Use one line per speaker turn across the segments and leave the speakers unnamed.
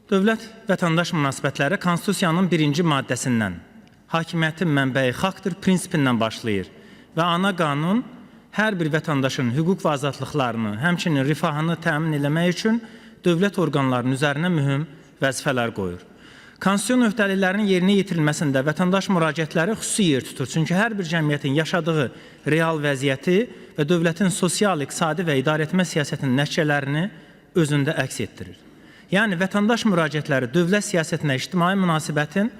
Dövlət vətəndaş münasibətləri Konstitusiyanın birinci maddəsindən, hakimiyyətin mənbəyi xalqdır prinsipindən başlayır və ana qanun hər bir vətəndaşın hüquq və azadlıqlarını, həmçinin rifahını təmin eləmək üçün dövlət orqanlarının üzərinə mühüm vəzifələr qoyur. Konstitusion öhdəliklərinin yerinə yetirilməsində vətəndaş müraciətləri xüsusi yer tutur. Çünki hər bir cəmiyyətin yaşadığı real vəziyyəti və dövlətin sosial, iqtisadi və idarəetmə siyasətinin nəticələrini özündə əks etdirir. Yəni vətəndaş müraciətləri dövlət siyasətinə ictimai münasibətin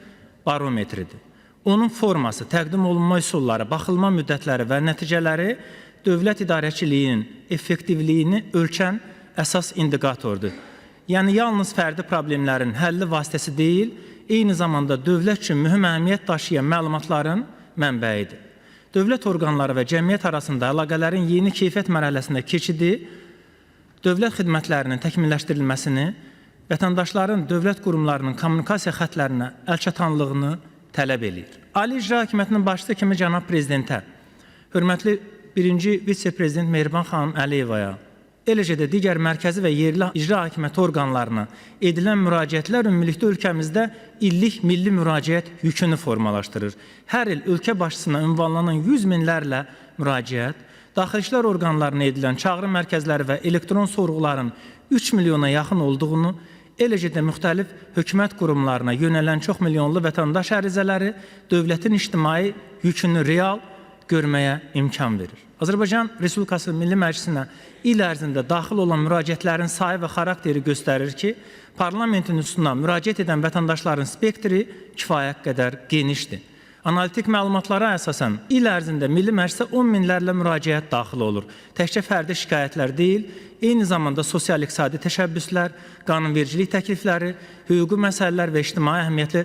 barometridir. Onun forması, təqdim olunma üsulları, baxılma müddətləri və nəticələri dövlət idarəçiliyinin effektivliyini ölçən əsas indikatordur. Yəni yalnız fərdi problemlərin həlli vasitəsi deyil, eyni zamanda dövlət üçün mühüm əhəmiyyət daşıyan məlumatların mənbəyidir. Dövlət orqanları və cəmiyyət arasında əlaqələrin yeni keyfiyyət mərhələsində keçidi dövlət xidmətlərinin təkmilləşdirilməsini, vətəndaşların dövlət qurumlarının kommunikasiya xətlərinə əlçatanlığını tələb eləyir. Ali İcra Hakimiyyətinin başçısı kimi cənab prezidentə, hörmətli birinci vitse-prezident Mehriban xanım Əliyevaya, eləcə də digər mərkəzi və yerli icra hakimiyyəti orqanlarına edilən müraciətlər ümumilikdə ölkəmizdə illik milli müraciət yükünü formalaşdırır. Hər il ölkə başçısına ünvanlanan yüz minlərlə müraciət, daxili işlər orqanlarına edilən çağrı mərkəzləri və elektron sorğuların 3 milyona yaxın olduğunu, eləcə də müxtəlif hökumət qurumlarına yönələn çox milyonlu vətəndaş ərizələri dövlətin ictimai yükünü real görməyə imkan verir. Azərbaycan Respublikası Milli Məclisinə il ərzində daxil olan müraciətlərin sayı və xarakteri göstərir ki, parlamentin üstünə müraciət edən vətəndaşların spektri kifayət qədər genişdir. Analitik məlumatlara əsasən il ərzində Milli Məclisə 10 minlərlə müraciət daxil olur. Təkcə fərdi şikayətlər deyil, eyni zamanda sosial-iqtisadi təşəbbüslər, qanunvericilik təklifləri, hüquqi məsələlər və ictimai əhəmiyyətli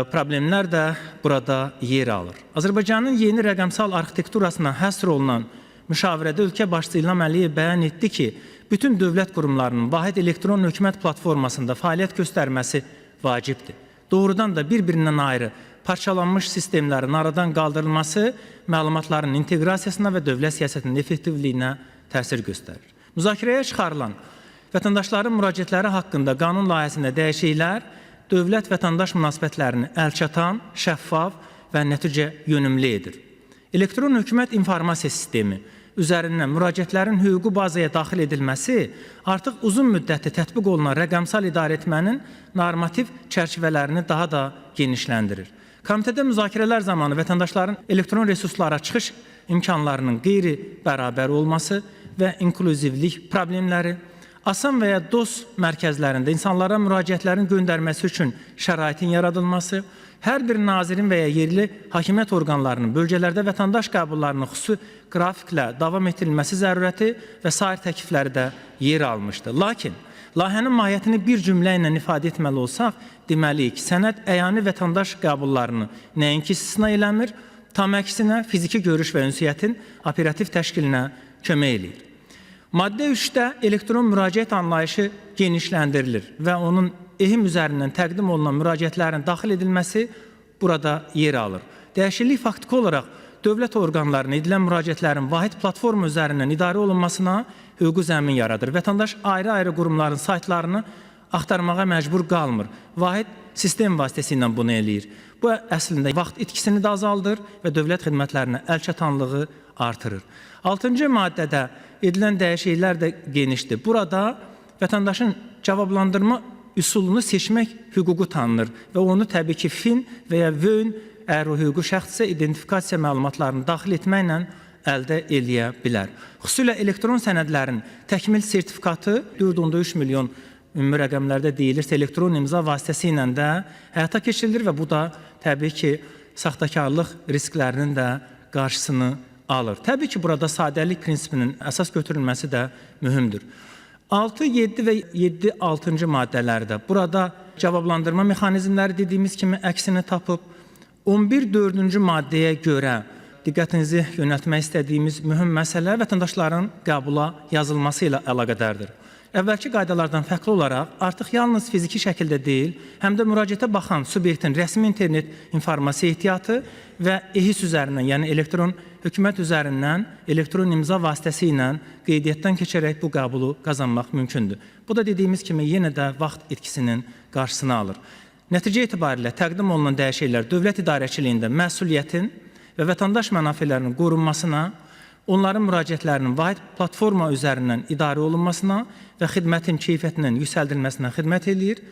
problemlər də burada yer alır. Azərbaycanın yeni rəqəmsal arxitekturasına həsr olunan müşavirədə ölkə başçısı İlham Əliyev bəyan etdi ki, bütün dövlət qurumlarının vahid elektron hökumət platformasında fəaliyyət göstərməsi vacibdir. Doğrudan da bir-birindən ayrı parçalanmış sistemlərin aradan qaldırılması məlumatların inteqrasiyasına və dövlət siyasətinin effektivliyinə təsir göstərir. Müzakirəyə çıxarılan vətəndaşların müraciətləri haqqında qanun layihəsində dəyişikliklər dövlət vətəndaş münasibətlərini əlçatan, şəffaf və nəticə yönümlü edir. Elektron hökumət informasiya sistemi üzərindən müraciətlərin hüquqi bazaya daxil edilməsi artıq uzun müddətli tətbiq olunan rəqəmsal idarəetmənin normativ çərçivələrini daha da genişləndirir. Komitədə müzakirələr zamanı vətəndaşların elektron resurslara çıxış imkanlarının qeyri-bərabər olması və inklüzivlik problemləri, asan və ya DOS mərkəzlərində insanlara müraciətlərin göndərməsi üçün şəraitin yaradılması, hər bir nazirin və ya yerli hakimiyyət orqanlarının bölgələrdə vətəndaş qəbullarının xüsusi qrafiklə davam etdirilməsi zərurəti və sair təklifləri də yer almışdı. Lakin layihənin mahiyyətini bir cümlə ilə ifadə etməli olsaq, deməliyik ki, sənəd əyani vətəndaş qəbullarını nəinki istisna eləmir, tam əksinə fiziki görüş və ünsiyyətin operativ təşkilinə kömək eləyir. Maddə 3-də elektron müraciət anlayışı genişləndirilir və onun ehim üzərindən təqdim olunan müraciətlərin daxil edilməsi burada yer alır. Dəyişiklik faktiki olaraq dövlət orqanlarına edilən müraciətlərin vahid platforma üzərindən idarə olunmasına hüquqi zəmin yaradır. Vətəndaş ayrı-ayrı qurumların saytlarını axtarmağa məcbur qalmır. Vahid sistem vasitəsilə bunu eləyir. Bu əslində vaxt itkisini də azaldır və dövlət xidmətlərinə əlçatanlığı artırır. 6-cı maddədə edilən dəyişikliklər də genişdir. Burada vətəndaşın cavablandırma üsulunu seçmək hüququ tanınır və onu təbii ki, FIN və ya VÖN, əgər o hüquqi şəxssə identifikasiya məlumatlarını daxil etməklə əldə eləyə bilər. Xüsusilə elektron sənədlərin təkmil sertifikatı 4,3 milyon ümumi rəqəmlərdə deyilirsə, elektron imza vasitəsi ilə də həyata keçirilir və bu da təbii ki, saxtakarlıq risklərinin də qarşısını alır. Təbii ki, burada sadəlik prinsipinin əsas götürülməsi də mühümdür. 6, 7 və 7, 6-cı maddələrdə burada cavablandırma mexanizmləri dediyimiz kimi əksini tapıb. 11, 4-cü maddəyə görə diqqətinizi yönəltmək istədiyimiz mühüm məsələ vətəndaşların qəbula yazılması ilə əlaqədardır. Əvvəlki qaydalardan fərqli olaraq artıq yalnız fiziki şəkildə deyil, həm də müraciətə baxan subyektin rəsmi internet informasiya ehtiyatı və EHİS üzərindən, yəni elektron hökumət üzərindən elektron imza vasitəsilə qeydiyyatdan keçərək bu qəbulu qazanmaq mümkündür. Bu da dediyimiz kimi yenə də vaxt itkisinin qarşısını alır. Nəticə itibarilə təqdim olunan dəyişikliklər dövlət idarəçiliyində məsuliyyətin və vətəndaş mənafelərinin qorunmasına, onların müraciətlərinin vahid platforma üzərindən idarə olunmasına və xidmətin keyfiyyətinin yüksəldilməsinə xidmət eləyir.